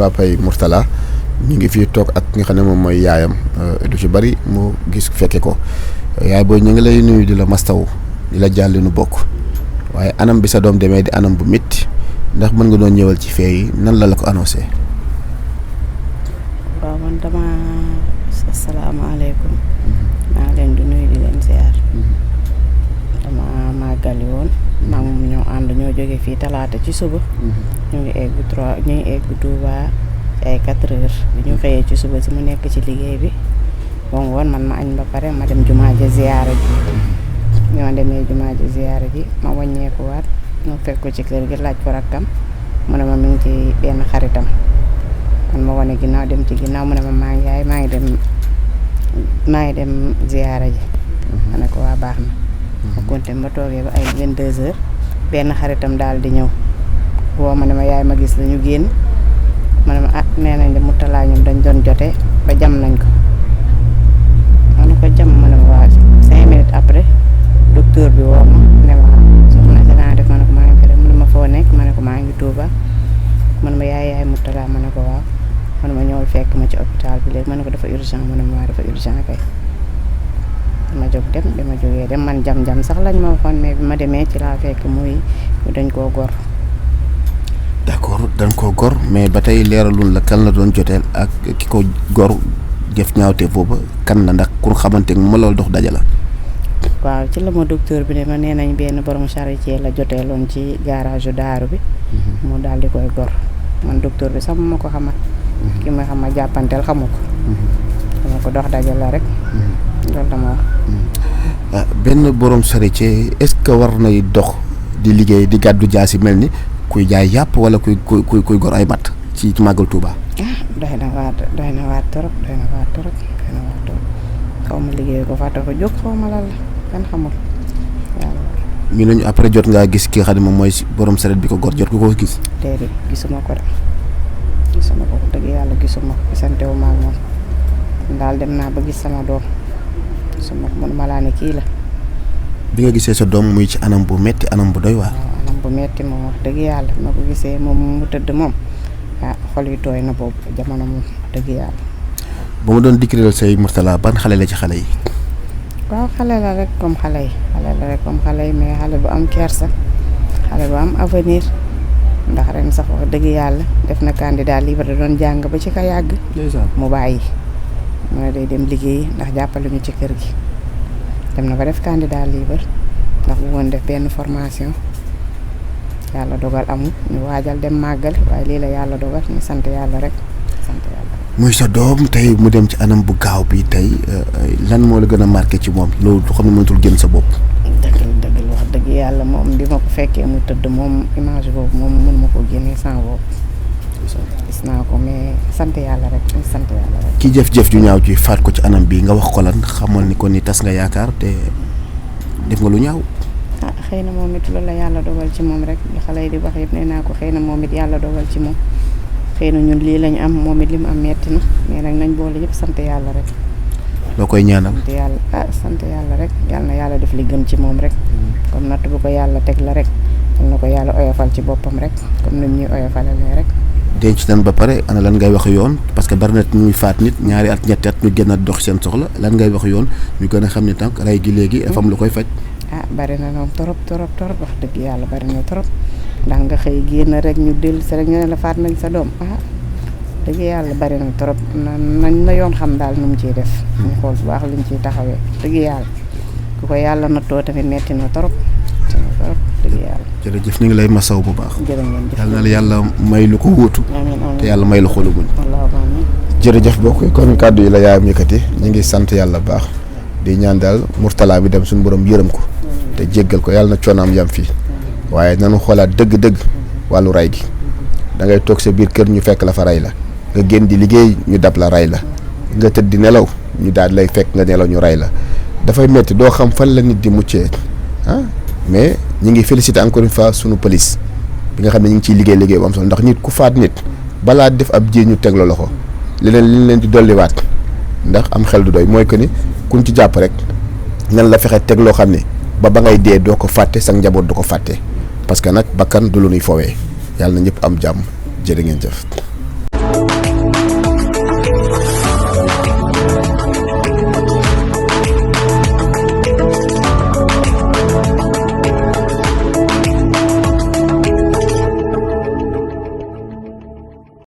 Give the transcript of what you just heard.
papay Mourtala ñu ngi fii toog ak ki nga xam ne moom mooy yaayam du ci bari mu gis fekke ko yaay booy ñu ngi lay nuyu di la mastaw di la jàll nu bokk waaye anam bi sa doom demee di anam bu métti ndax mën nga doon ñëwal ci fee yi nan la ko annoncé. waaw man dama asalaamaaleykum maa leen di nuyu di leen ziar dama màggali woon maa moom ñoo ànd ñoo jóge fii talaata ci suba ñu ngi egg Touba ay 4 heures bi ñu xëyee ci suba si mu nekk ci liggéey bi bon woon man ma añ ba pare ma dem jumaa ja ziyaara ji ñoo demee jumaa ja ziyaara ji ma wàññeeku waat mu fekk ko ci kër gi laaj ko rakkam mu ne ma mi ngi ci benn xaritam man ma wane ginnaaw dem ci ginnaaw mu ne ma maa ngi dem ziyaara ji ma ne ko waa baax na ma kontaan ba toogee ba ay 22 heures benn xaritam daal di ñëw woo ma ne ma yaay ma gis la ñu génn ma ne ma nee nañ de Mourtala ñoom dañ doon jote ba jam nañ ko ma ne ko jam ma ne ma waa 5 minutes après docteur bi woo ma ne ma soxna si naa def ma ne ko maa ngi fi rek mu ne ma foo nekk ma ne ko maa ngi Touba ma ne ma yaay Mourtala ma ne ko waaw ma ne ma ñëwal fekk ma ci hôpital bi léegi ma ne ko dafa urgent ma ne ma waa dafa urgent kay ma jóg dem bi ma jógee dem man jam sax lañ ma waxoon mais bi ma demee ci laa fekk muy dañ koo gor. d'accord dañ koo gor mais ba tey leeralul la kan la doon joteel ak ki ko gor def ñaawte booba kan la ndax ku xamante ne ma loolu dox daja la. waaw ci la ma docteur bi ne ma nee nañ benn borom charretier la joteeloon ci garage daaru bi. mu daal di koy gor man docteur bi sax ma ko xamal. ki ma xam ma jàppanteel xamu ko. dama ko dox daja la rek. loolu dama wax. benn borom charretier est-ce que war nay dox di liggéey di gàddu jaasi mel ni kuy jaay yàpp wala kuy gor ay matt ci màggal Touba. doy na waar trop xaw ma liggéey ko fa tax a jóg xaw ma lan la kenn xamul waaw. ñu ne ñu après jot ngaa gis ki nga xam ne moom mooy borom saret bi ko gor jot nga ko gis. déedéet gisuma ko dëgg yàlla gisuma ko gisante wu ma ak moom daal dem naa ba gis sama doom gisuma ko man ma laa ne kii la. bi nga gisee sa doom muy ci anam bu metti anam bu doy waar. waaw anam bu metti moom wax dëgg yàlla ma ko gisee moom mu tëdd moom xol yi tooy na boobu jamono moom dëgg yàlla. ba ma doon dikkireel say Mourtala ban xale la ci xale yi. waaw xale la rek comme xale yi mais xale bu am kersa xale bu am avenir ndax ren sax wax dëgg yàlla def na candidat libre da doon jàng ba ci ka yàgg. mu bàyyi mu ne day dem liggéeyi ndax jàppale ñu ci kër gi dem na ba def candidat libre ndax bu woon def benn formation yàlla dogal amul ñu waajal dem màggal waaye lii la yàlla dogal ñu sant yàlla rek. muy sa doom tey mu dem ci anam bu gaaw bi tey lan moo la gën a marqué ci moom loolu xam ne mënatul génn sa bopp. dëgg wax dëgg yàlla moom bi ma ko fekkee mu tëdd moom image boobu moom mënu ma ko génnee sans boobu. gis naa ko mais sant yàlla rek. ki jëf-jëf ju ñaaw ji faat ko ci anam bi nga wax ko lan xamal ni ko ni tas nga yaakaar te def nga lu ñaaw. xëy na moom it loolu la yàlla dogal ci moom rek li xale yi di wax yëpp nee naa ko xëy na moom it yàlla dogal ci moom. xëy na ñun lii lañu am moom it li mu am metti na mais nag nañ boole yëpp sant yàlla rek. loo koy ñaanal. sant yàlla rek yal na yàlla def li gën ci moom rek. comme natt bu ko yàlla teg la rek yal na ko yàlla oyofal ci boppam rek comme ni ñuy oyofalalee rek. denc nañ ba pare ana lan ngay wax yoon parce que bari na ñuy faat nit ñaari at ñetti at ñu gën a dox seen soxla lan ngay wax yoon ñu gën a xam ne tànk rey gi léegi dafa am lu koy faj. bari na noonu trop wax dëgg yàlla bari na trop. ndax nga xëy génn rek ñu dellu si rek ñu ne la faat nañ sa doom dëgg yàlla bari na trop nañ na yoon xam daal nu mu ciy def. ñu xool bu baax luñ ciy taxawee dëgg yàlla ku ko yàlla nattoo tamit metti na trop dëgg yàlla. jërëjëf ñu ngi lay masaw bu baax. jërëjëf yàlla na la yàlla may lu ko wóotu. te yàlla may lu xolu muñ. jërëjëf bokk kon kàddu yi la yaayam yëkkati ñu ngi sant yàlla baax di ñaan daal Mourtala bi dem suñu borom yërëm ko te jéggal ko yàlla na coonaam yam fii waaye nanu xoolaat dëgg-dëgg wàllu ray gi da ngay toog sa biir kër ñu fekk la fa ray la nga génn di liggéey ñu dab la ray la nga tëdd di nelaw ñu daal lay fekk nga nelaw ñu ray la dafay metti doo xam fan la nit di muccee mais ñu ngi féliciter encore une fois sunu police bi nga xam ne ñu ngi ciy liggéey bu am solo ndax nit ku faat nit balaa def ab ji ñu teg la loxo leneen li ñu leen di dolliwaat ndax am xel du doy mooy que ni kuñ ci jàpp rek nan la fexe teg loo xam ne ba ngay dee doo ko fàtte sa njaboot du ko fàtte parce que nag bakkan du lu nuy fowee yàlla na ñëpp am jàmm jërë ngeen jëf. jërëjëf.